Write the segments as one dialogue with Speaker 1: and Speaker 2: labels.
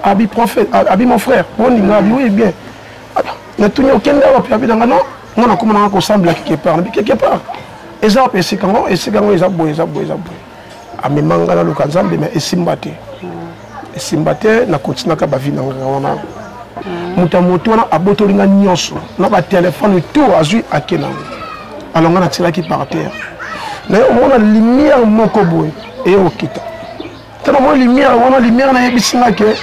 Speaker 1: Abi prophète, abi mon frère, oninga abi oui bien. Natuni okende wapi? Abi nanga non, nga nakoma nanga kosambela quelque part. Nabi quelque part. Eza wapi esika ngo? Esika ngo eza boye, eza boye, eza boye. Amema nga naluka Nzambe mais esimba te. Esimba te, na continuaka ba vie na nga wana. Moto ya moto wana abotoli nga nyonso na ba téléphone tout azwi ake nango. Alors nga natielaki par terre. Naye omona lumière moko boye eye kokita. Tala mwa lumière wana, lumière nayebisi nga ke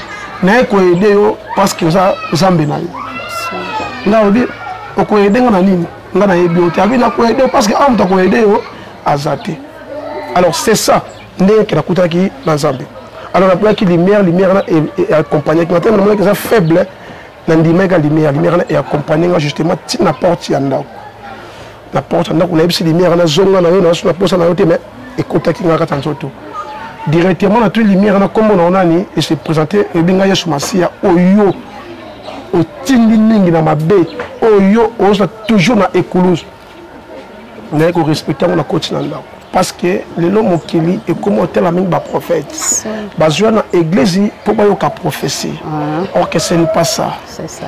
Speaker 1: naye koyede yo parce que oza nzambe na yo. Nga alobi okoyede nga na nini? Nga nayebi yo te. Abi nakoyede yo parce que awa moto akoyede yo aza te. Alors c'est ça ndenge ke nakutaki na nzambe. Alors naboyaki lumière, lumière wana accompagnaki nga te, namonaki eza faible, nandimaki ka lumière, lumière wana eaccompagne nga justement ti na porte ya ndako. Na porte ya ndako nayebisi lumière wana zonga na yo, nazo na posa na yo te, mais ekotaki nga kati ya nzoto. Directement na tuni lumière wana kombo na yo nani, e se présenter, eyebi nga Yesu Masiya oyo otindi mingi na mabe, oyo oza toujours na ekuluzu. Naye ko respecter yango na koti na ndako. Parce que lelo mokili ekoma otela mingi ba prophètes. Bazwa na église po bayoka prophétie. Or que ce n'est pas ça.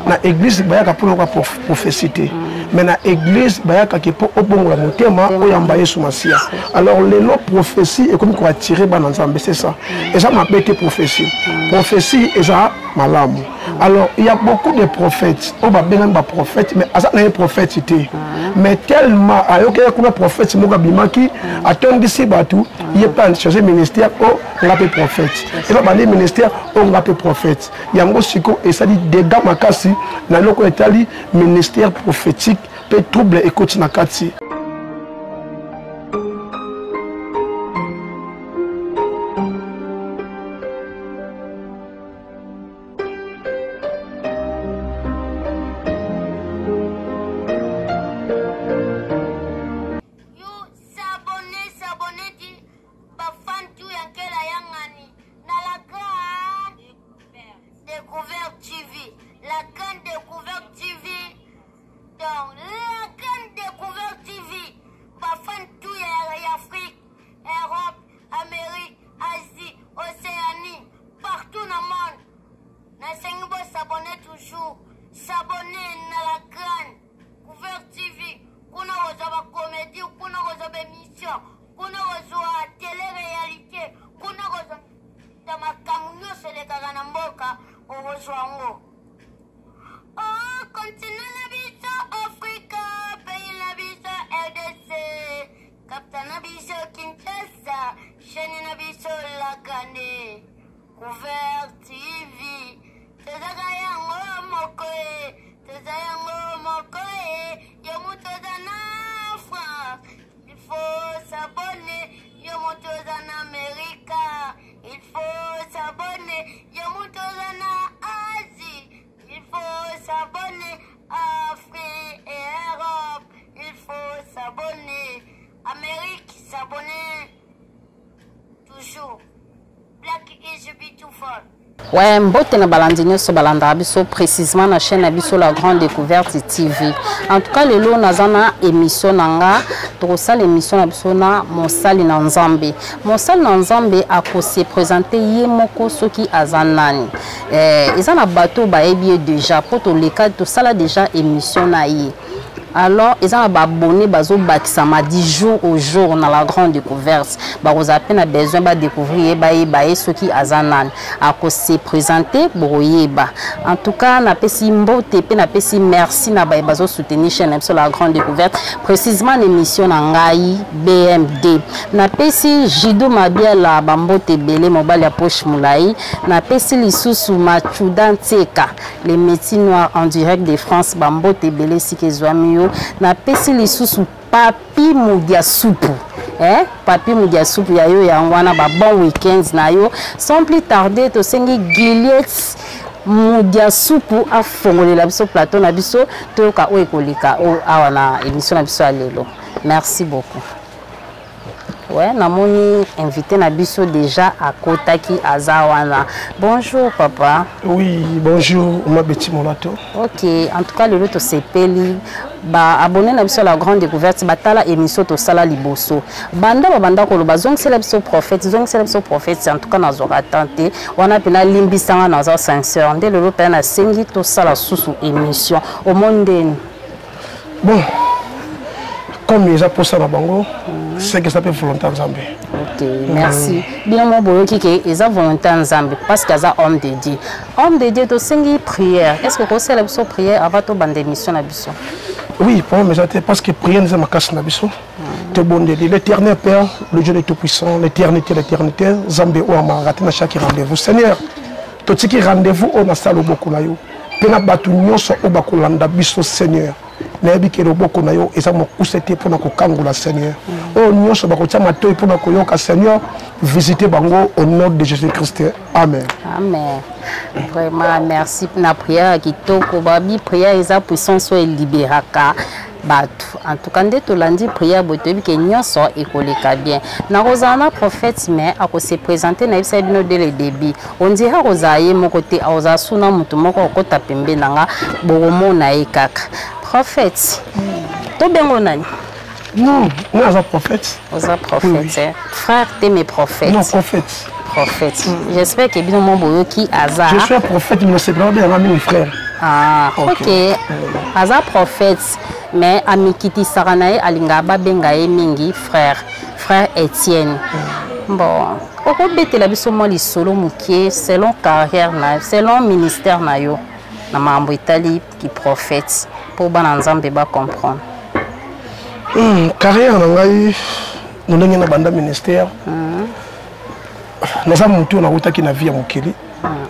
Speaker 1: Na église bayaka po bayoka prophétie te. Mais na église bayaka ke po obongola motema oyamba Yesu Masiya. Alors lelo prophétie ekomi ko attirer bana Nzambe, c'est ça. Eza mabe te prophétie. Prophétie eza malamu. Alors il y a beaucoup de prophètes oyo babengami ba prophètes mais aza na ye prophète te. Mais tellement ayokaki kuna prophète moko abimaki atondisi bato, ye mpe achanger ministère o nga mpe prophète. Eba bandi ministère o nga mpe prophète. Yango siko esali dégâts makasi na eloko etali ministère prophétique mpe trouble ekoti na kati.
Speaker 2: Ouais, mbote na balandi nyonso balandaka biso précisément na chaîne na biso la grande découverte TV. En tout cas lelo naza na émission na nga, tokosala émission na biso na mosali na Nzambe. Mosali na Nzambe akose présenter ye moko soki aza nani. Eza na bato bayebi ye déjà po toleka tosala déjà émission na ye. Alors, ils ont abonné bazo bakisama du jour au jour dans la grande découverte. Bakoza pe na besoin ba découvrir ba ba soki azanan a ko se présenter boyeba. En tout cas, na pesi mbote pe na pesi merci na ba bazo soutenir chaîne sur la grande découverte, précisément l'émission na ngai BMD. Na pesi Jido Mabiala ba mbote belé mobali ya poche mulai, na pesi lisusu Machuda Ntseka. Les métiers noirs en direct de France bambote ebele sika ezwami yo. Napesi lisusu Papi Mudia Supu. Eh? Papi Mudia Supu ya yo yango wana ba bon week-end na yo. Sans plus tarder tosengi Guillet Mudia Supu afongolela biso plateau na biso toyoka oyo ekoleka oyo awa na émission na biso ya lelo. Merci beaucoup. Ouais, namoni invité na biso déjà akotaki aza wana. Bonjour papa.
Speaker 1: Oui, bonjour ma Betty Molato.
Speaker 2: OK, en tout cas lelo tosepeli ba abonné na biso la grande découverte batala émission tosala liboso. Banda ba banda koloba zongisela biso prophète, zongisela biso prophète, en tout cas nazwaka temps te. Wana pena limbisanga naza sincère. Nde lelo pena nasengi tosala susu émission. Omoni ndeni?
Speaker 1: Bon, comme eza posa na bango, c'est que ça peut volonté Nzambe.
Speaker 2: Ok, merci. Bino mo boyoki ke eza volonté Nzambe parce que aza homme de Dieu. Homme de Dieu tosengi prière. Est-ce que kosala biso prière avant to banda émission na biso?
Speaker 1: Oui, pour moi, parce que prière eza makasi na biso. Tobondeli l'éternel Père, le Dieu de tout-puissant, l'éternité, l'éternité, Nzambe oyo amaka te na chaque rendez-vous. Seigneur, totiki rendez-vous oyo na sala loboko na yo mpe na bato nyonso oyo bakolanda biso. Seigneur, nayebi ke loboko na yo eza mokuse te mpona kokangola. Seigneur, oyo nyonso bakotia matoi mpona koyoka, Seigneur, visite bango au nom de Jésus Christ, amen.
Speaker 2: Amen. Vraiment, merci na prière ya kitoko. Babi prière eza puissance oyo eliberaka bato. En tout cas nde tolandi prière boye, toyebi ke nyonso ekoleka bien. Nakozala na prophète, mais akose présenter. Nayebisa bino dès le début, on dirait akozala ye moko te, akozala suna motu moko akota pembe na nga, bokomona ye kaka. Prophète, tobengo nani?
Speaker 1: Non, moi aza prophète.
Speaker 2: Oza prophète, oui, oui. Frère te, mais prophète.
Speaker 1: Non, prophète.
Speaker 2: Prophète. J'espère que bino mo boyoki aza.
Speaker 1: Je suis un prophète, mais c'est pas bien ami frère.
Speaker 2: Ah, ok, okay. Aza prophète, mais amikitisaka na ye, alingaka babenga ye mingi frère, frère Etienne. Bon, okobetela biso mwa lisolo mokie selon carrière na, selon ministère na yo na makambo etali kiprophète, mpo bana Nzambe bacomprendre.
Speaker 1: Carrière na ngai, na ndenge na banda ministère, naza motu oyo nawutaki na vie ya mokili,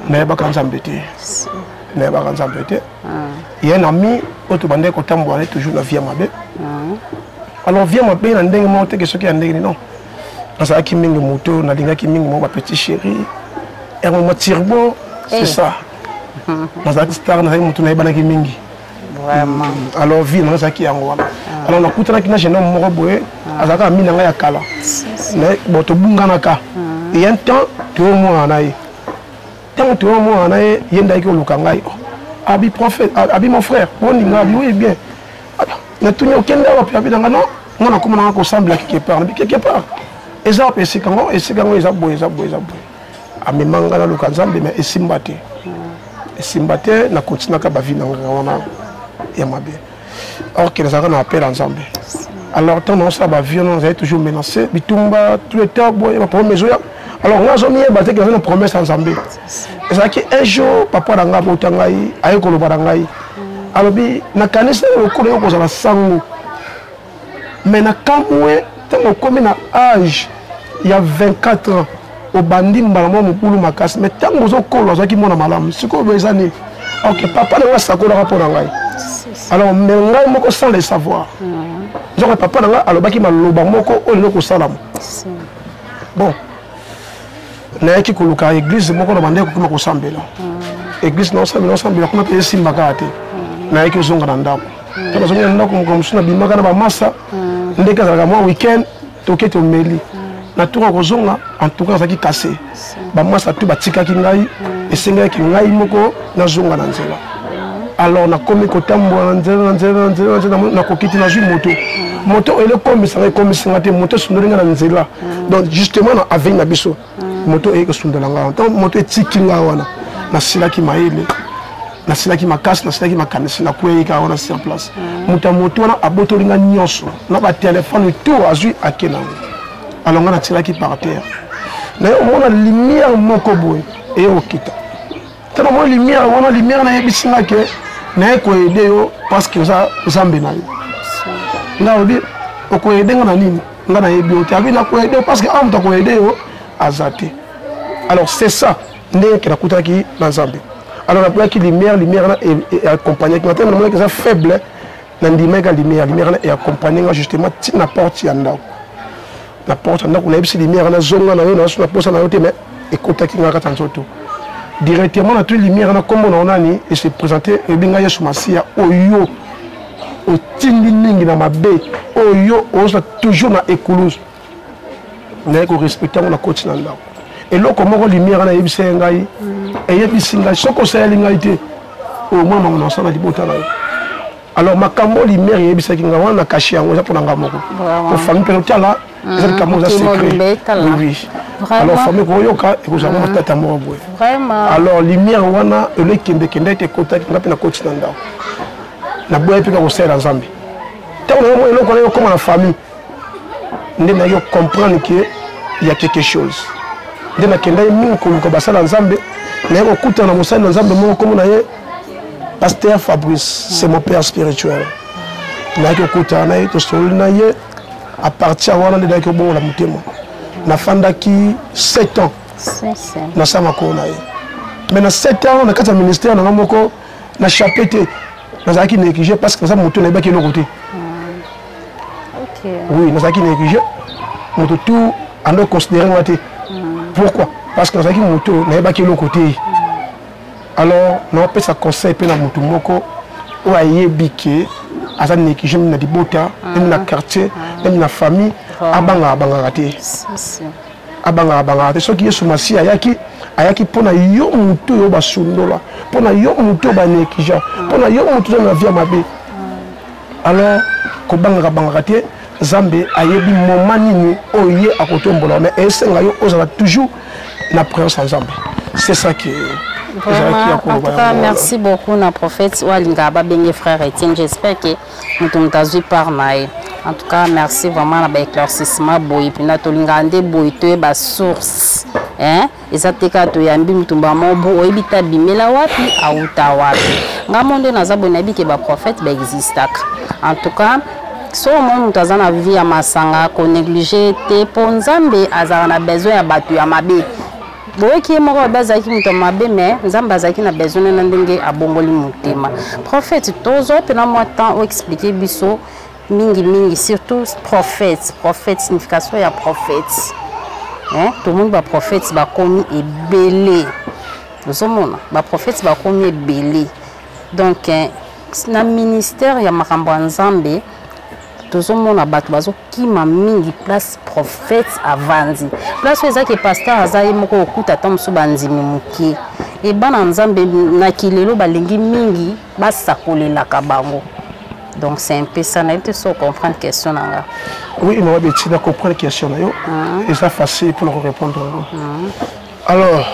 Speaker 1: nayebaka Nzambe te, nayebaka Nzambe te. Ye un ami oyo tobandaki kotambola naye toujours na vie ya mabe. Alors vie ya mabe na ndenge moko teke soki ya ndenge nini, non, nazalaki mingi moto nalingaki mingi moko bapetit chéri, yango mwa turbo, c'est ça. Nazalaki star, nazalaki motu nayebanaki mingi.
Speaker 2: Vraiment.
Speaker 1: Alors vie nanga ezalaki yango wana. Alors nakutanaki na jeune homme moko boye, azalaka ami na ngai ya kala. Bon, tobunganaka et un temps toyomona na ye. Ntango toyomona na ye, ye ndaki koluka ngai. Abi prophète, abi mon frère, boninga, abi oui bien. Natuni okende wapi? Abi nanga non, nga nakoma nanga kosambela quelque part. Nabi quelque part eza wapi? Esika ngo, esika ngo eza boye, eza boye, eza boye. Amema nga naluka Nzambe, mais esimba te, esimba te. Nakontinuaka bavie na nga wana ya mabe, or ke nazalaka na appel ya Nzambe. Alors ntango naosala bavie wana, nazali toujours menacé, bitumba tout le temps boye, baproblème ezoya. Alors nga azomiyeba te ke naza na promesse ya Nzambe. Ezalaki un jour, papa na nga abota ngai, aye koloba na ngai, alobi: nakanisi lokola yo kozala sango, mais nakamwe ntango okomi na age ya 24 ans, obandi mbala mwa mobulu makasi, mais ntango ozokola ozalaki mwana malamu. Sikoyo boye eza nini? Ok, papa na ngai asakolaka mpo na ngai. Alors mais ngai moko sans le savoir, nzoka papa na ngai alobaki maloba moko oyo lelo kosalama. Bon, nayaki koluka église moko na bandeki kokoma kosambela église, naosambela, osambela kuna mpe esimba kaka te. Nayaki ozonga na ndako. Ntango nazongi na ndako, mokolo mosusu nabimaka na bamasa, ndenge azalaka mwa weekend, toke tomeli. Na tour ya kozonga, en tout cas nazalaki kase, bamasa tu batikaki ngai, esengelaki ngai moko nazonga na nzela. Alors nakomi kotambola na nzela, na nzela, na nzela, na nzela, nakoki te. Nazwi moto, moto oyo elekomisanga, ekomisinga te, moto esundoli ngai na nzela. Donc justement na avenue na biso, moto eyeki kosundola ngai. Ntango moto etiki ngai wana, nasilaki mayele, nasilaki makasi, nasilaki makanisi, nakwei kaka wana sur place. Moto ya moto wana abotoli ngai nyonso na batelefone tout, azwi, ake nango. Alors ngai natilaki par terre, naye omona lumière moko boye eye kokita. Ntango namoni lumière wana, lumière nayebisi nga ke naye koaider yo parce que oza Nzambe na yo. Nga alobi: okoaider nga na nini? Nga nayebi yo te. Abi: nakoaider yo parce que awa moto akoaider yo aza te. Alors c'est ça ndenge ke nakutanaki na Nzambe. Alors naboyaki lumière, lumière wana eaccompagnaki nga. Ntango namonaki eza faible, nandimaki lumière, lumière wana eaccompagne nga justement ntina porte ya ndako. Na porte ya ndako, nayebisi lumière wana: zonga na yo, naso na posa na yo te. Mais ekotaki nga kati ya nzoto directement. Na tuni lumière wana: nkombo na yo nani? Ese présente, eyebi ngai Yesu Masiya oyo otindi mingi na mabe, oyo ozwa toujours na ekulusu. Naye korespecte yango, nakoti na ndako. Eloko moko, lumière wana eyebisa ye ngai, eyebisi ngai: soki osaleli ngai te, omona makambo na osala libota na yo. Alors makambo lumière eyebisaki ngai wana, na kashe yango, eza mpona ngai moko. Po famille mpe otala, eza likambo eza secret. Oui, alors famille koyoka, ekozala mwa matata moko boye. Alors lumière wana elo ekendekende ete ekotaki nga mpe nakoti na ndako, naboyaki mpe kaka kosalela Nzambe. Ntango nayo eloko wana ekokoma na famille, nde nayaki comprendre que ya quelque chose. Nde nakendaki mingi koluka basala Nzambe. Naye kokutana na mosali na Nzambe moko, kombo na ye Pasteur Fabrice, c'est mon père spirituel. Nayaki kokutana na ye, tosololi na ye. À partir wana nde nayaki kobongola motema. Nafandaki 7 ans nasala makolo na ye, mais na 7 ans na kati ya ministère nanga moko, na chape te, nazalaki négligé parce que naza moto nayebaki eloko te. Oui, nazalaki négligé, moto tout ando considéré nga te. Pourquoi? Parce que nazalaki moto nayebaki eloko te. Alors naopesa conseil mpe na motu moko oyo ayebi ke aza négligé, même na libota, même na quartier, même na famille, abangaka, abangaka te, abangaka, abangaka te. Soki Yesu Masiya ayaki, ayaki mpo na yo motu oyo basundola, mpo na yo motu oyo banégligea, mpo na yo motu oza na vie ya mabe. Alors kobangaka, bangaka te. Nzambe ayebi moment nini oyo ye akotombola, mais esenga yo ozala toujours na présence ya Nzambe. C'est ça que
Speaker 2: ezalaki ya koloba. En tout cas, merci beaucoup na prophète oyo alingaka babenge frère Etienne. J'espère que moto azwi part na ye. En tout cas, merci vraiment na baéclaircissement boye mpena. Tolingaka nde boye, toyeba source, hein? Eza te kaka toyambi mutumba moko oyebi te abimela wapi, auta wapi. Nga mo nde naza boye, nayebi ke baprophète baexistaka. En tout cas, so omoni moto aza na vie ya masanga, konéglige te, mpo Nzambe azalaka na besoin ya bato ya mabe. Boyoki ye moko, babe azalaki moto ya mabe, mais Nzambe azalaki na besoin na ndenge abongoli motema. Prophète, tozwa mpena mwa temps oexplike biso mingimingi, surtout prophète, prophète, signification ya prophète, hein? Tomoni baprophète bakomi ebele, ozomona baprophète bakomi ebele. Donc na ministère ya makambo ya Nzambe, tozomona bato bazokima mingi place prophète avandi. Place oyo ezaki pasteur aza ye moko, okuta ata mosusu bandimi moke. Ebana Nzambe na kilelo balingi mingi basakolelaka bango. Donc c'est un peu ça. Nayebi te so comprendre question na nga.
Speaker 1: Oui, mama Beti, na comprendre question na yo. Eza facile mpona korépondre yango. Alors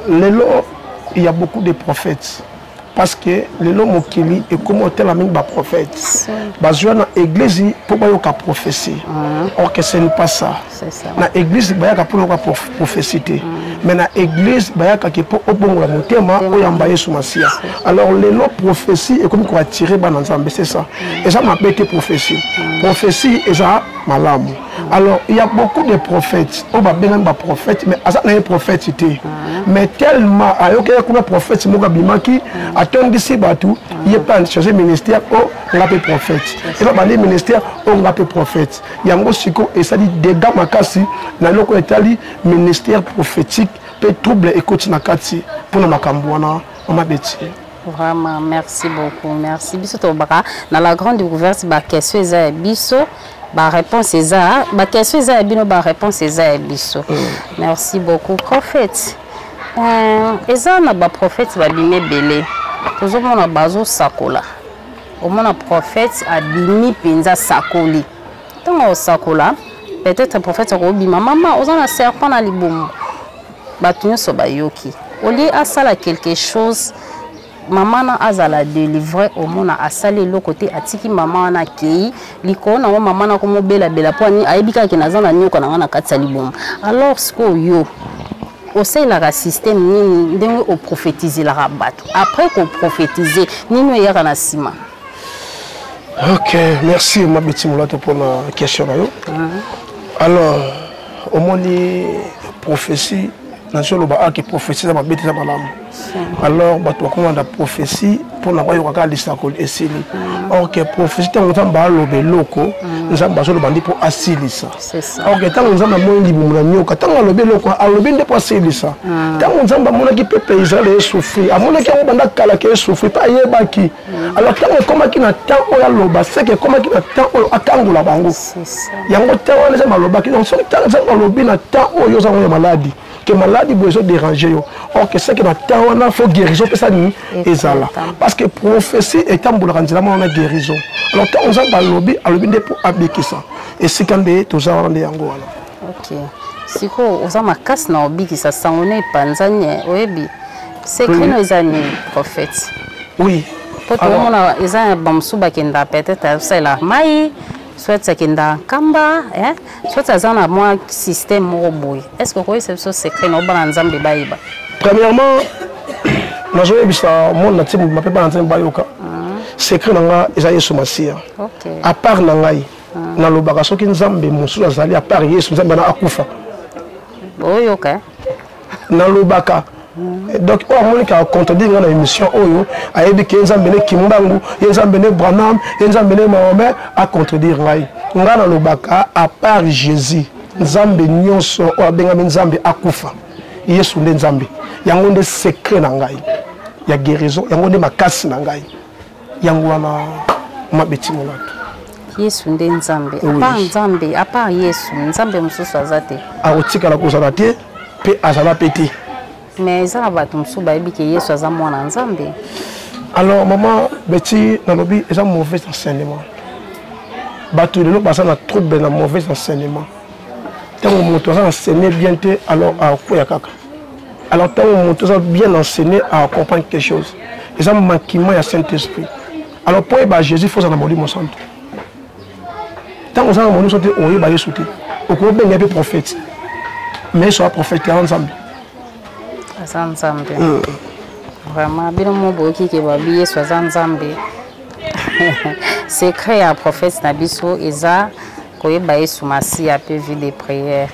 Speaker 1: lelo il y a beaucoup de prophètes, parce que lelo mokili ekómi otela mingi baprophète, bazwa na église mpo bayoka prophétie. Or que ce n'est pas ça. Na église bayaka mpo nayoka prophétie te, mais na église bayakaki mpo obongola motema, oyamba Yesu Masiya. Alors lelo prophétie ekomi koattire bana Nzambe, c'est ça. Eza mabe te, prophétie, prophétie eza malamu. Alors il y a beaucoup de prophètes oyo babengami baprophète, mais aza na ye prophète te, mais tellement ayokaki kuna prophète moko abimaki, atondisi bato, ye mpe achange ministère: o nga mpe prophète. Eba bandi ministère: o nga mpe prophète. Yango sikoyo esali dégâts makasi na eloko etali ministère prophétique, mpe trouble ekoti na kati mpona makambo wana, mama Beti.
Speaker 2: Vraiment, merci beaucoup, merci. Biso tolobaka na La Grande Découverte, baquestion eza ya biso, baréponse eza, baquestion eza ya bino, baréponse eza ya biso. Merci beaucoup, prophète. Eza na baprophète babimi ebele, tozomona bazosakola. Omona prophète abimi mpenza, sakoli. Ntango osakola, peut-être prophète akobima: "Mama, oza na serpent na libumu." Bato nyonso bayoki. Olie asala quelque chose, mama na azala délivré, omona asali eloko te, atiki mama wana, akei likolo nango, mama na komobelabela mpo ayebi kaka ke naza na nioka na nga na kati ya libumu. Alors sikoyo yo osalelaka système nini ndenge oprophétiselaka bato? Après koprophétise, nini oyaka na nsima?
Speaker 1: Ok, merci Mabeti Molato mpona question na yo. Alors omoni, prophétie Nazoloba ake prophétie eza mabe te, eza malamu. Alors bato bakomanda prophétie mpona bayoka kaka lisakoli esili. Or que prophétie, ntango Nzambe aloba eloko, Nzambe azoloba nde mpo asilisa. Or que ntango Nzambe amoni libumu na nyoka, ntango alobi eloko, alobi nde mpo asilisa. Ntango Nzambe amonaki peuple Israel esouffrir, amonaki yango banda kala ke esouffrir, mpe ayebaki. Alors ntango ekomaki na temps oyo aloba, seke ekomaki na temps oyo akangola bango. Yango temps wana Nzambe alobaki. Donc soki ntango Nzambe alobi na temps oyo oza ngo ya maladi, ke maladi boye ezodérange yo, or que seke na temps wana faut guérison mpesa nini ezala, parce que prophétie etambolaka nzela moko na guérison. Alors ntango Nzambe alobi, alobi nde mpo abikisa. Esika nde toza wana nde yango wana.
Speaker 2: Ok, sikoyo oza makasi na obikisa, sango na epanzani. Oyebi secret no eza nini, prophète?
Speaker 1: Oui.
Speaker 2: Po tokomona eza na bamosusu bakenda, peut-être azosalela mai, soit akenda nkamba, soit aza na mwa système moko boye. Est ce que okoyebisa biso secret na obana Nzambe bayeba?
Speaker 1: Premièrement, nazoyebisa monde na ntimbo mpe bana Nzambe bayoka, secret na nga eza Yesu Masiya. À part na ngai, nalobaka soki Nzambe mosusu azali à part Yesu, Nzambe wana akufa.
Speaker 2: Oyoka.
Speaker 1: Nalobaka donc oyo amoni kaka contredire nga na émission oyo, ayebi ke ye Nzambe ne Kimbangu, ye Nzambe ne Branham, ye Nzambe ne Mahomet, acontredire ngai. Ngai nalobaka, à part Jésus, Nzambe nyonso oyo abengami Nzambe akufa. Yesu nde Nzambe. Yango nde secret na ngai ya guérison, yango nde makasi na ngai, yango wana mabeti molato.
Speaker 2: Yesu nde Nzambe.
Speaker 1: Oui.
Speaker 2: À part Nzambe, à part Yesu, Nzambe mosusu aza te.
Speaker 1: Akotikala kozala te, mpe azala mpe te.
Speaker 2: Mais eza na bato mosusu bayebi ke Yesu aza mwana Nzambe.
Speaker 1: Alors mama Beti, nalobi eza mauvais enseignement. Bato lelo baza na trouble na mauvais enseignement. Ntango moto aza enseigné bien te, alors akokwea kaka. Alors ntango moto aza bien enseigné, acomprendre quelque chose. Eza manquement ya Saint Esprit. Alors mpo oyeba Jésus, faut ozala na Molimo Santo. Ntango oza na Molimo Santo te, oyeba Yesu te. Okobenga mpe prophète, mais Yesu aza prophète ya Nzambe.
Speaker 2: Aza Nzambe. Vraiment, bino mo boyoki ke babi Yesu aza Nzambe. Secret ya prophète na biso eza koyeba Yesu Masiya mpe vie de prière.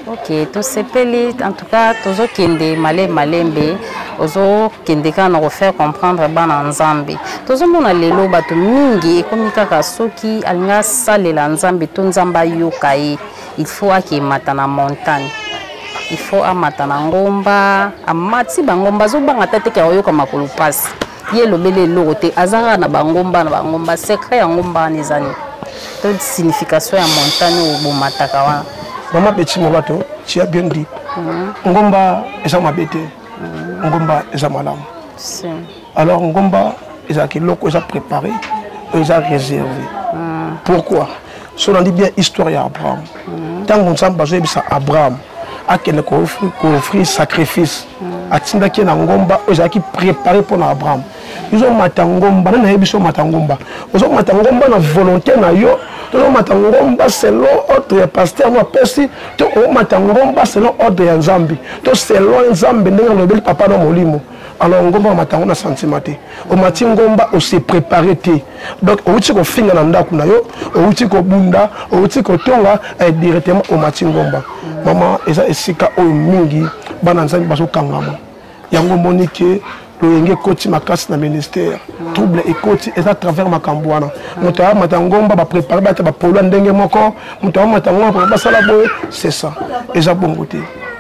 Speaker 2: Ok, tosepeli. En tout cas tozokende malembe malembe, ozokende kaka na kofaire comprendre bana Nzambe. Tozomona lelo bato mingi ekomi kaka soki alingi asalela Nzambe to Nzambe ayoka ye, il faut akemata na montagne, il faut amata na ngomba. Amati bangomba, azobanga ata teke akoyoka makolo mpasi. Ye elobeli eloko te, aza kaka na bangomba na bangomba. Secret ya ngomba wana eza nini, to signification ya montagne oyo bomataka wana?
Speaker 1: Mama Beti Molato, tu as bien dit. Ngomba eza mabe te, ngomba eza malamu. Alors ngomba ezalaka eloko eza préparé, oyo eza réservé. Pourquoi? So nandi bien histoire ya Abraham, ntango Nzambe azoyebisa Abraham akende koofrir sacrifice, atindaki ye na ngomba oyo ezalaki préparé mpo na Abraham. Ozomata ngomba, nani nayebi so omata ngomba? Ozomata ngomba na volonté na yo, to ozomata ngomba selon ordre ya pasteur no apesi, to omata ngomba selon ordre ya Nzambe, to selon Nzambe ndenge alobeli papa na molimo? Alors ngomba omata yango na sentiment te. Omati ngomba, ose préparé te. Donc outi kofinga na ndako na yo, outi kobunda, outi kotonga, directement omati ngomba. Mama, eza esika oyo mingi bana Nzambe bazokangama. Yango omoni ke loyenge ekoti makasi na ministère, trouble ekoti, eza travers makambo wana. Moto ayamata ngomba, baprépare bata bapolo ya ndenge moko. Moto ayamata ngomba, basala boye, c'est ça. Eza bongo te.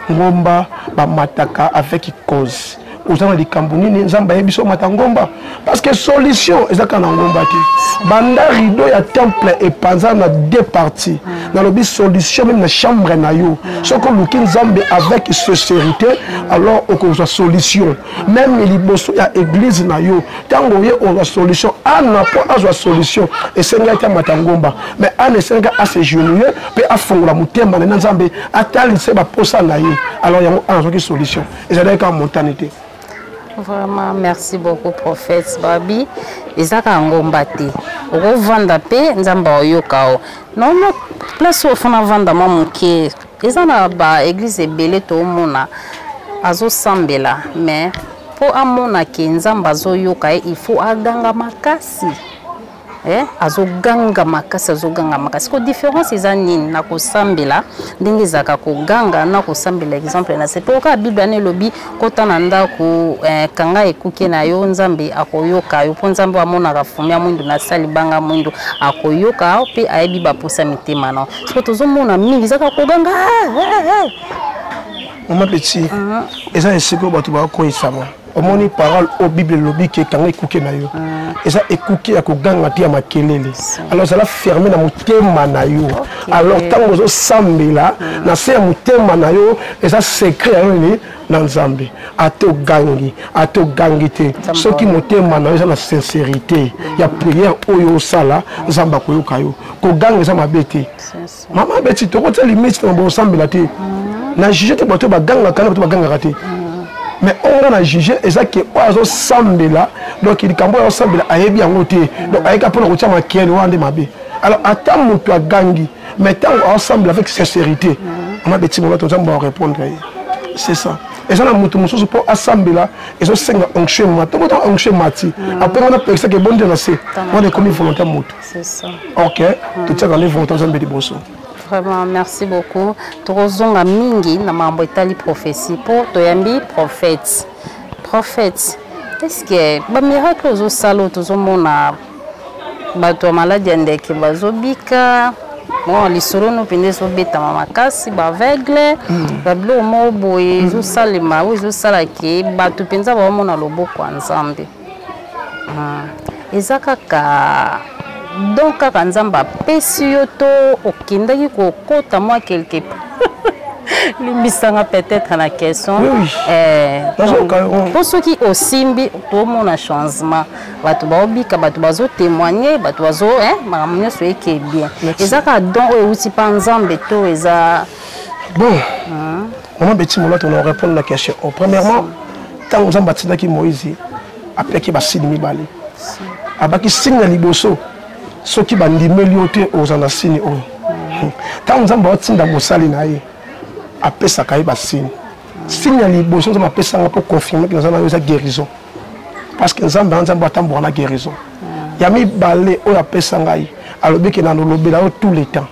Speaker 1: Ngomba bamataka avec cause. Oza na likambo nini Nzambe ayebi so omata ngomba? Parce que solution eza kaka na ngomba te. Banda rideau ya temple epanza na deux parties, nalobi solution même na chambre na yo. Soki oluki Nzambe avec sincérité, alors okozwa solution même liboso ya église na yo. Ntango oye, ozwa solution. Ana, mpo azwa solution, esengaki amata ngomba, mais ana esengaki asegenouiller mpe afongola motema na ye na Nzambe, atalisa baposa na ye. Alors yango ana azwaki solution, ezalaki kaka montagne te.
Speaker 2: Vraiment, merci beaucoup, prophète. Babi eza kaka ngomba te, okovanda mpe Nzambe aoyoka o nono. Place oyo fana vanda mwa moke, eza na baéglise ebele toomona azosambela, mais mpo amona ke Nzambe azoyoka ye, il faut aganga makasi. Eh, azoganga makasi, azoganga makasi. Ko différence eza nini na kosambela ndenge ezalaka koganga na kosambela? Exemple na se mpo kaka Bible wana elobi kota na ndako, eh, kanga ekuke na yo, Nzambe akoyoka yo, mpo Nzambe amonaka fumi ya mwindu na sali banga mwindu, akoyoka mpe ayebi baposa mitema na. Siko tozomona mingi ezaka koganga, ah, ah, ah.
Speaker 1: Mama Petit, eza esika oyo bato bakoyisama. Omoni parole oyo Bible elobi ke kanga ekuke na yo, eza ekuke ya koganga te, ya makelele. Alors ezala ferme na motema na yo. Alors ntango ozosambela na se ya motema na yo, eza secret ya yo nini na Nzambe. Ata ogangi, ata ogangi te, soki motema na yo eza na sincérité ya prière oyo osala, Nzambe akoyoka yo. Koganga eza mabe te, mama Beti. Tokotia limite na bosambela te. Na juge te bato bagangaka na bato bagangaka te, mais oyo nga na juge eza ke oyo azosambela, donc likambo oyo azosambela ayebi yango te, donc ayeka mpona kotia makele wana nde mabe. Alors ata moto agangi, mais ntango azosambela avec sincérité, mama Beti Molato, Nzambe arépondre ye. C'est ça. Eza na moto mosusu mpo asambela ezosenga onction mati. Ntongo ntango onction mati, après wana pekisaka ebonde na se wana, ekomi volonté ya moto. Ok, totiaka nde volonté Nzambe liboso.
Speaker 2: Vraiment, merci beaucoup. Tokozonga mingi na makambo etali prophétie mpo toyambi prophète. Prophète, est ce que bamiracle ozosala oyo tozomona, bato ya maladi ya ndeke bazobika, bon, lisolo no mpenza ezobetama makasi, baaveugle, babiloko moko boye ezosalema, oyo ezosala ke bato mpenza baomona loboko ya Nzambe, eza kaka donc kaka Nzambe apesi yo to okendaki kokota mwa quelque limbisanga peut-être na question?
Speaker 1: Oui.
Speaker 2: Mpo soki osimbi, tomona changement, bato baobika, bato bazotémoigne, bato bazo makambo nyonso eke bien. Eza kaka don oyo euti mpa Nzambe to eza?
Speaker 1: Bon, mama Beti Molato, na répondre na question. Oh, premièrement, ntango Nzambe atindaki Moïse, apeki basigne mibale. Abaki signe ya liboso, soki bandimeli yo te, oza na signe oyo. Ntango Nzambe aotinda mosali na ye, apesaka ye basigne. Signe ya liboso Nzambe apesanga mpo confirme ke naza na yo eza guérison, parce que Nzambe aza Nzambe atamboka na guérison. Ya mibale oyo apesa ngai, alobi ke nanolobela yo tout le temps,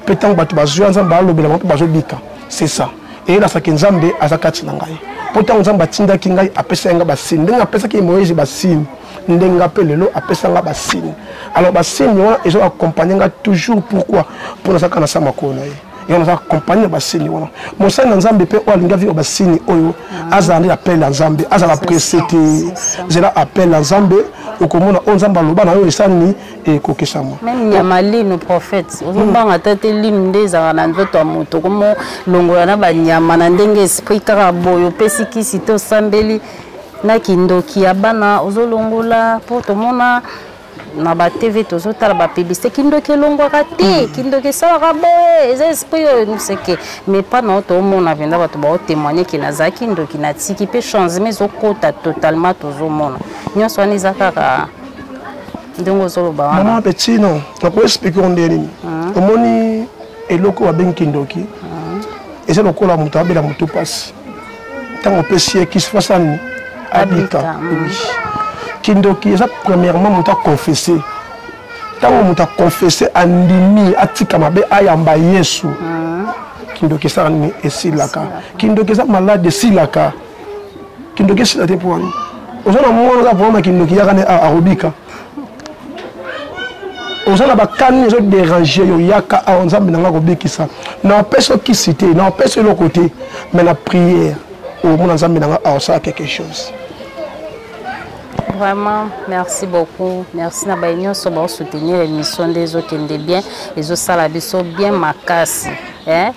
Speaker 1: mpe ntango bato bazwa Nzambe alobela bango mpe bazobika. C'est ça eyelasaki Nzambe aza kati na ngai, mpo ntango Nzambe atindaki ngai, apesaki ngai basigne. Ndenge apesaki Moïse basigne, ndenge nga mpe lelo apesa nga basigne. Alors basigne wana ezo accompagne nga toujours. Pourquoi? Mpo nazalaka na sa makolo na ye, yango naza accompagne na basigne wana. Mosali na Nzambe mpe oyo alingi avivre basigne oyo, azala nde appel ya Nzambe, azala presse te. Zela appel ya Nzambe, okomona oyo Nzambe aloba na yo esani ekokesama.
Speaker 2: Même nyama lino, prophète, ozobanga ta te. Lino nde ezalaka na nzoto ya moto, komolongola na banyama na ndenge esprit kaka boye, opesi kisi te, osambeli na kindoki ya bana, ozolongola. Mpo tomona na batv, tozotala bapublicité, kindoki elongwaka te, kindoki esalaka boye, eza esprit oyo nuseke. Mais mpa na yo toomona mpenza bato baotémoigne ke nazalaki ndoki, natiki, mpe changement ezokota totalement. Tozomona nyonso wana eza kaka ndenge ozoloba wana.
Speaker 1: Mama Betino, nakoexplike yo nde nini. Omoni eloko babengi kindoki, eza lokola moto abela motu mpasi, ntango opesi ye kisi, fasala nini? Abika. Oui, kindoki eza premièrement moto aconfesse. Ntango moto aconfesse, andimi, atika mabe, ayamba Yesu, kindoki esala nini? Esilaka. Kindoki eza malade, esilaka. Kindoki esila te. Mpo wani oza na mwana oza vraimen na kindoki, yaka nde arobika. Oza na bakani ezoderange yo, yaka awa, Nzambe na nga kobikisa. Na opesa yo kisi te, na opesa eloko te, mais na prière omona Nzambe na nga aosala quelque chose.
Speaker 2: Vraiment, merci beaucoup. Merci na baye nyonso baosoutenir émission nde ezokende bien, ezosala biso bien makasi. Eh?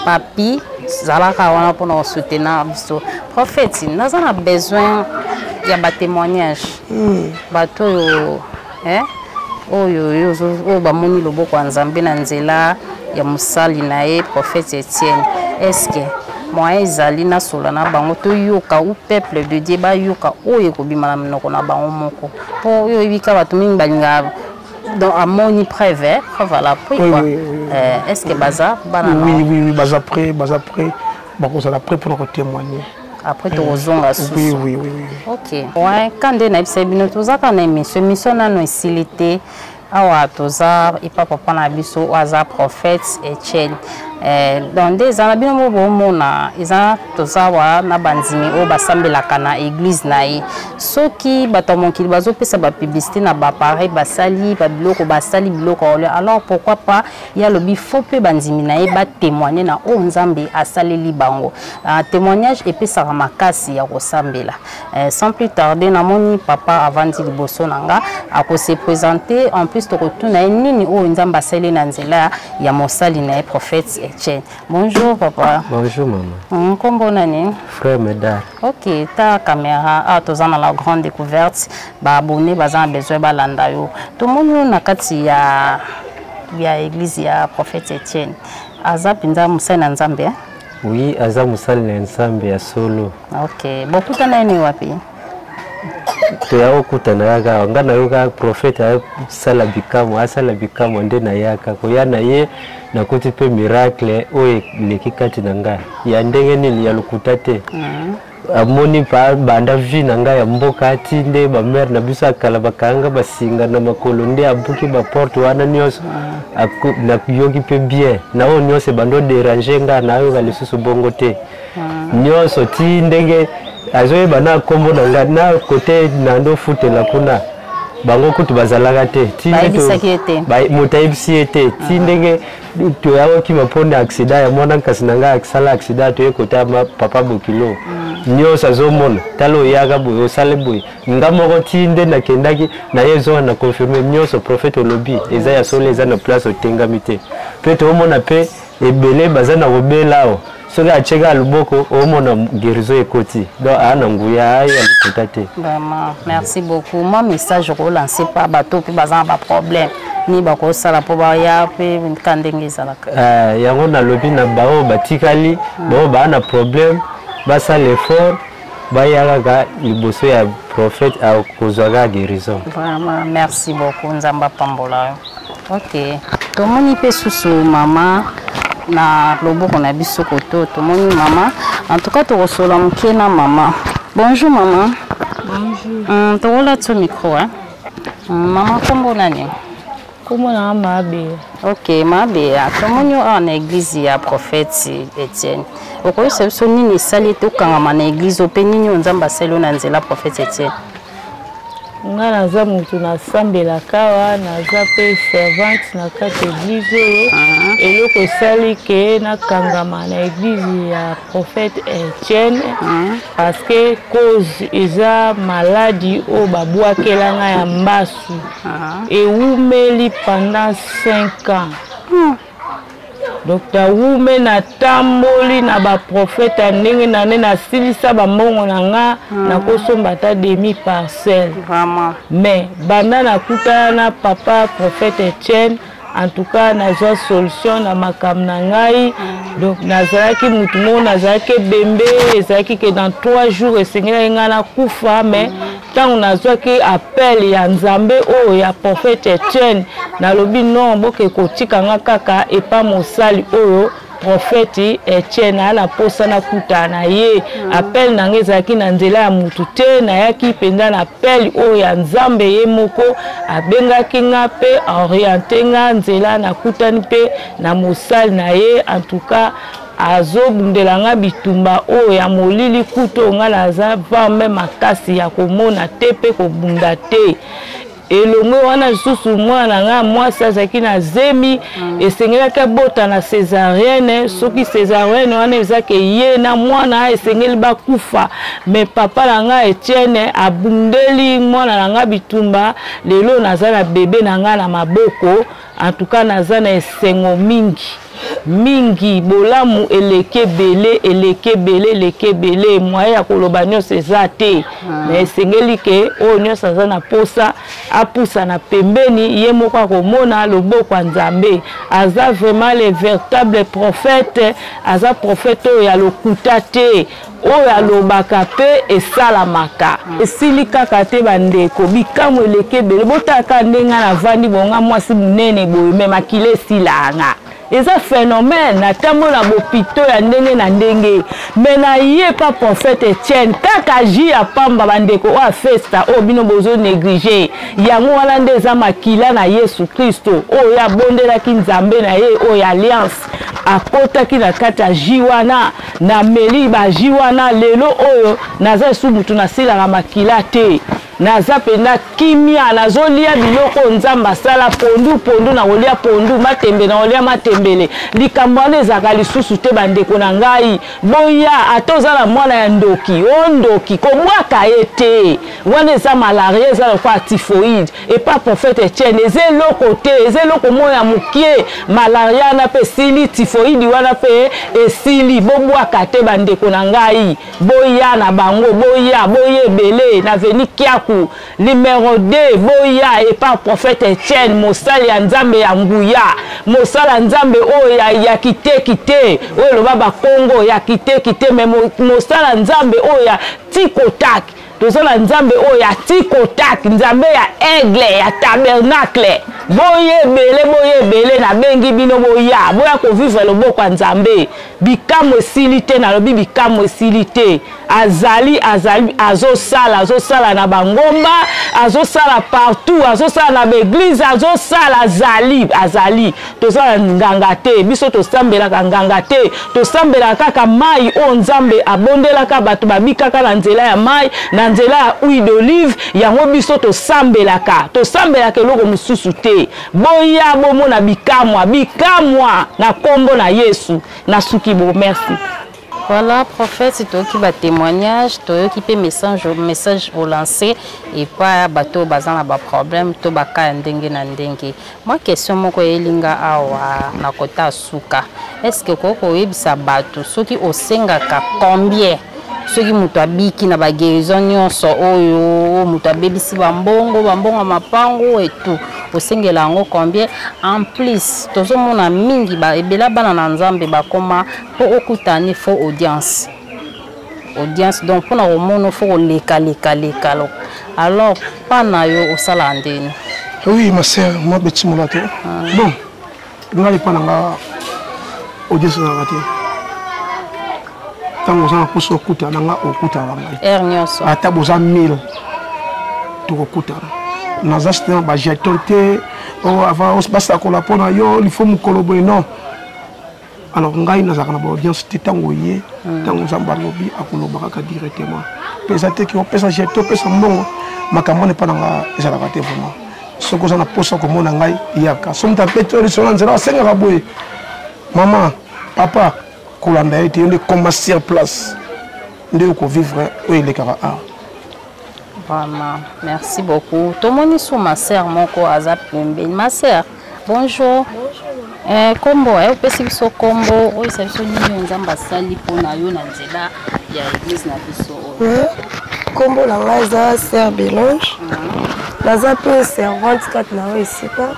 Speaker 2: Papi, zalaka wana mpona kosoutenir biso. Prophète, naza na besoin ya batémoignage. Bato oyo, eh? Oyo oyo bamoni loboko ya Nzambe na nzela ya mosali na ye prophète Etienne, est-ce que moyen ezali nasola na bango, toyoka ou peuple de Dieu bayoka oyo ekobima na minoko na bango moko? Mpo oyo oyebika, bato mingi balingaka donc amoni preuve, eh? Preuve à l'appui, quoi.
Speaker 1: Oui.
Speaker 2: Est-ce que baza bana?
Speaker 1: Oui, baza prêt, baza prêt, bakozala prêt mpona kotémoigner.
Speaker 2: Après tokozonga susu.
Speaker 1: Oui.
Speaker 2: Ok, ouais, ka nde nayebisa bino, toza kaka na émission. Émission nano esili te. Awa toza epa papa na biso oyo aza prophète Etienne. Eh, donc nde eza na bino moko bomona eza toza awa na bandimi oyo basambelaka na eglise na ye. Soki bato ya mokili bazopesa bapublicité na baappareil basali babiloko basali biloko ya kolia, alors pourquoi pas ye alobi faut mpe bandimi na ye batémoigne na oyo Nzambe asaleli bango. Témoignage epesaka makasi ya kosambela. Sans plus tarder, namoni papa avandi liboso na nga akose présenter, en plus tokotuna ye nini oyo Nzambe asali na nzela ya mosali na ye prophète Etienne. Bonjour papa.
Speaker 3: Bonjour maman.
Speaker 2: Nkombo nani?
Speaker 3: Frère Medard.
Speaker 2: Ok, ta caméra ah, toza na la grande découverte, baabonné baza na besoin balanda yo. Tomoni yo na kati ya église ya prophète Etienne. Aza mpenza mosali na Nzambe, eh?
Speaker 3: Oui, aza mosali na Nzambe ya solo.
Speaker 2: Ok, bokutana ye ni wapi?
Speaker 3: Toya kokutana kaka nga nayoka prophète asala bikamwa, asala bikamwa nde nayaka koya na ye, nakuti mpe miracle oyo eleki kati na ngai ya ndenge nini ya lokuta te. Amoni pa banda vie na ngai ya mboka ati nde bamare na biso ya kala bakanga basinga na makolo nde abuki baporte wana nyonso. Nayoki mpe bien na oyo nyonso ebanda oderange nga, nayoka lisusu bongo te nyonso ti ndenge azoyeba na nkombo na ngai na kote na ndofutela kuna bango kutu bazalaka te. Ti nde
Speaker 2: Bayebisaki ye te?
Speaker 3: Moto ayebisi ye te ti ndenge toya kokima mpona accident ya mwana nkasi na ngai asala accident, toye kota ya papa bokilo nyonso azomona tala oyaka boye osali boye nga moko ti nde nakendaki na ye ezonga na confirme nyonso prophète olobi eza ya solo, eza na place otengami te mpe toomona mpe ebele baza na kobela awa, soki atieka loboko omona guérison ekoti, donc aa na nguya aya ya lokuta te.
Speaker 2: Vraiment, merci beaucoup. Mwa message okolancer pa bato mpe baza na baproblème ni bakosala mpo baya mpe ka ndenge ezalaka?
Speaker 3: Yango nalobi na baoyo batikali, baoyo baa na problème, basala effort baya kaka liboso ya prophète, akozwa kaka guérison.
Speaker 2: Vraiment, merci beaucoup, Nzambe apambola yo. Ok, tomoni mpe susu mama na loboko na biso koto, tomoni mama. En tout cas tokosola moke na mama. Bonjour mama.
Speaker 4: Bonjour.
Speaker 2: Tokolati micro, hein? Mama, nkombo nani?
Speaker 4: Kombo na nga Mabeya.
Speaker 2: Ok, Mabeya, tomoni yo awa na église ya prophète Etienne. Okoyebisa biso nini esali ete okangama na église oyo mpe nini oyo Nzambe asali yo na nzela prophète Etienne?
Speaker 4: Nga naza motu nasambelaka awa, naza mpe servante na kati église oyo. Eloko esali ke nakangama na église ya prophète Etienne, parce que cause eza maladi oyo babwakelanga ya mbasu, ewumeli pendant 5 ans. Donc nawume natamboli na baprofete ya ndenge na nde nasilisa bambongo na nga, nakosomba ata demi parcelle.
Speaker 2: Vraiment.
Speaker 4: Mais banda nakutana na papa prophète Etienne, en tout cas nazwa solution na makambo na ngai. Donc nazalaki mutu moko nazalaki ebembe, ezalaki ke dans 3 jours esengelaki ngai nakufa, mais ntango nazwaki appel ya Nzambe oyo ya prophète Etienne, nalobi non, boke kotika nga kaka epa mosali oyo prophète Etienne, aya na posa nakutana na ye. Appel na ngai ezalaki na nzela ya mutu te, nayaki mpenza na appel oyo ya Nzambe ye moko abengaki nga mpe oriente nga nzela, nakutani mpe na mosali na ye. En tout cas azobundela nga bitumba oyo ya molili kutu oyo nga naza varme makasi ya komona te mpe kobunda te. Elongwe wana lisusu mwana na ngai mwasi azalaki na zemi, esengelaki abota na césarienne. Soki césarienne wana ezaki ye na mwana esengeli bakufa, mais papa na ngai Etienne abundeli mwana na ngai bitumba. Lelo naza na bebe na ngai na maboko. En tout cas naza na esengo mingi mingi, bolamu eleki ebele, eleki ebele, eleki ebele, moyen ya koloba nyonso eza te. Mais esengeli ke oyo nyonso aza na posa apusana pembeni, ye moko akomona loboko ya Nzambe. Aza vraiment le véritable prophète, aza prophète oyo ya lokuta te, oyo alobaka mpe esalamaka. Esili kaka te bandeko, bikamwa eleki ebele. Botala kaka ndenge nga navandi bonga mwasi monene boye, me makila esilanga. Eza phénomène, natambola na bopito ya ndenge na ndenge, me naye pa prophète Etienne, kaka jus ya pamba bandeko oyo afesta oyo bino bozo néglige yango wana nde eza makila na Yesu Kristo oyo abondelaki Nzambe na ye oyo alliance akotaki na kati ya jus wana. Nameli ba jus wana lelo oyo naza esu mutu nasilaka makila te, naza mpenza kimia, nazolia biloko oyo Nzambe asala, pondu pondu nakolia pondu, matembe nakolia matembele. Likambo wana ezalaka lisusu te bandeko na ngai. Boya, ata oza na mwana ya ndoki, o ndoki kobwaka ye te, wana eza malaria, eza lokola typhoïde. Epa prophète Etienne eza eloko te, eza eloko moko ya mokie. Malaria wana mpe esili, typhoïde wana mpe esili. Bobwaka te bandeko na ngai, boya na bango, boya, boya ebele na veni Kiaku numero 2, boya epa prophète Etienne, mosali ya Nzambe ya nguya, mosali ya Nzambe oyo ya kiteki te, oyo eloba bakongo ya kiteki te, me mosali ya Nzambe oyo ya tikotaki. Toza na Nzambe oyo ya tikotak, Nzambe ya aigle, ya tabernacle. Boye ebele, boye ebele, nabengi bino boya, boya kovivre loboko ya Nzambe. Bikamwa esili te, nalobi bikamwa esili te. Azali, azali, azosala, azosala na bangomba, azosala partout, azosala na baeglise, azosala, azali, azali. Toza na nganga te, biso tosambelaka nganga te, tosambelaka kaka mai oyo Nzambe abondelaka bato babikaka na nzela ya mai, na nzela ya huile d'olive. Yango biso tosambelaka, tosambelaka eloko mosusu te. Boya bomona bikamwa, bikamwa na kombo na Yesu. Nasuki bo, merci.
Speaker 2: Voilà, prophète, toyoki ba témoignage, toyoki pe message, message au lancer et pas bato baza na ba problème to ba cas ya ndenge na ndenge. Mwa question moko eyeli nga awa na kota suka. Est-ce que okoki koyebisa bato soki osengaka combien soki moto abiki na ba guérison nyonso oyo moto abebisi bambongo, bambongo ya mapango et tout, osengela yango combien? En plus tozomona mingi ba ebela bana na Nzambe bakoma mpo okutani faux audience, audience donc mpona komona fo koleka leka leka. Alors pa na yo osalaka ndeni?
Speaker 1: Oui, ma sœur, moi Betty Molato. Bon, ngai epa na nga audience ezalaka te. Ntango oza na mposa okutana na nga, okutana na ngai
Speaker 2: heure nyonso,
Speaker 1: ata boza 1000 tokokutana. Naza site na bajeton te avant basakola mpo na yo lifo mokolo boye, non. Alors ngai nazalaka na baaudience te. Ntango ye, ntango Nzambe alobi, akoloba kaka directement. Mpe eza te ke opesa jeton, opesa mbongo, makambo wana epa na nga ezalaka te vraiment. Soki oza na mposa komona ngai, yaka. So moto abeti oyo lisolo na nzela asengaka boye, mama, papa, kolanda ye te, yo nde koma sur place nde okovivre oyo elekaka awa.
Speaker 2: Vraiment, merci beaucoup. Tomoni sous ma sœur moko aza pembeni. Ma sœur, bonjour. Bonjour. Kombo, opesi biso kombo, oyesa biso nini Nzambe asali mpona yo na nzela ya église na biso oyo.
Speaker 5: Kombo na ngai eza sœur Belange. Naza mpe servante kati na yo esika.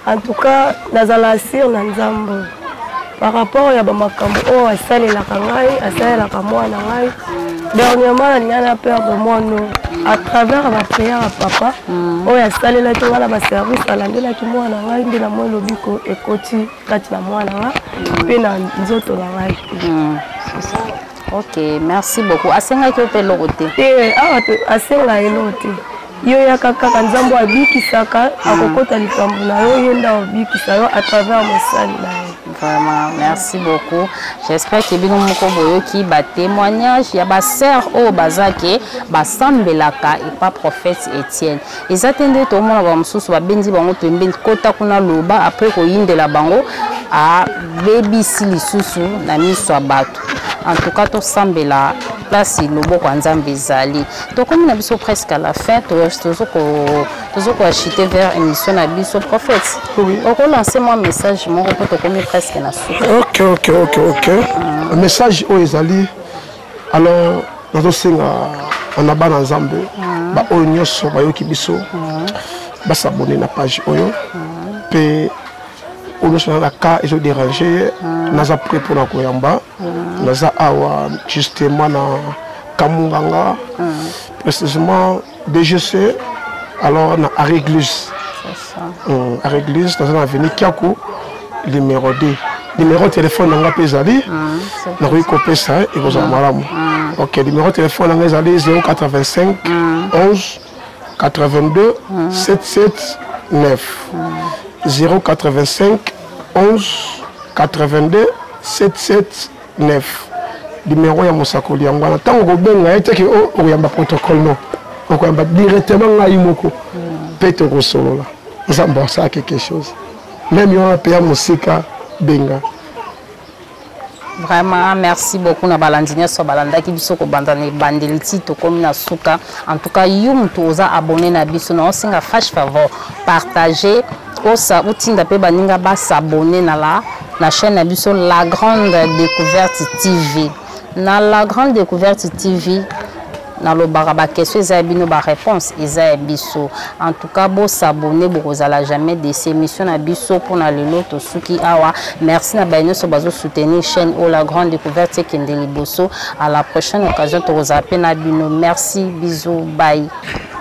Speaker 5: En tout cas, nazala sûre na Nzambe par rapport ya bamakambo oyo asalelaka ngai, asalelaka mwana ngai. Dernièrement nalingai na perdre mwana à travers ba prière ya papa oyo asalelaki ngai na baservice, alandelaki mwana ngai nde na moi lobiko ekoti kati na mwana nga mpe na nzoto na ngai.
Speaker 2: Ok, merci beaucoup. Asengaki yo mpe eloko te?
Speaker 5: Te, awa asenga eloko te. Yo yaka kaka, Nzambe abikisaka, akokota likambo na yo, ye nde abikisa yo à travers mosali na yo.
Speaker 2: Vraiment, merci beaucoup. J'espère que bino moko boyoki ba témoignage ya ba sœur oyo bazake basambelaka epa prophète Etienne. Eza te nde tomona ba mosusu babendi bango pembeni, kota kuna loba, après koyindela bango abebisi lisusu na miso ya bato. En tout cas, tosambela place loboko ya Nzambe ezali. Tokomi na biso presque à la fin, tozo koachite vers émission na biso. Prophète, okolancer mwa message moko mpo tokomi presque na suka.
Speaker 1: Ok. Message oyo ezali, alors nazosenga na bana Nzambe baoyo nyonso bayoki biso basabone na page oyo, mpe oyo nyonso na cas ezoderange ye, naza prêt mpona koyamba. Naza awa justement na Kamunganga, précisément DGC, alors na Arrêt Église. Arrêt Église, naza na avenue Kiaku. Numéro 2, numéro téléphone na nga mpe ezali, nakoki kopesa, ekozala malamu. Ok, numéro téléphone na nga ezali 085 11 82 77 9, 085 11 82 77 9. Numéro ya mosakoli yango wana. Ntango okobenga ye teke okoyamba protocole, no, okoyamba directement ngai moko mpe tokosolola. Nzambe asala quelque chose, même yo wana mpe ya mosika, benga.
Speaker 2: Vraiment, merci beaucoup na balandi nyonso balandaki biso kobanda na ebandeli ti tokomi na suka. En tout cas, yo moto oza abonné na biso, na osenga flash favor, partage, osa otinda mpe baninga bas'abonner na chaîne na biso La Grande Découverte TV. Na La Grande Découverte TV, nalobaka baquestion eza ya bino, baréponse eza ya biso. En tout cas, bos'abonner, bokozala jamais déçus. Émission na biso mpona lelo tosuki awa. Merci na baye nyonso bazosoutenir chaîne oyo La Grande Découverte ekende liboso. À la prochaine occasion, tokozala mpe na bino. Merci, bisous, bye.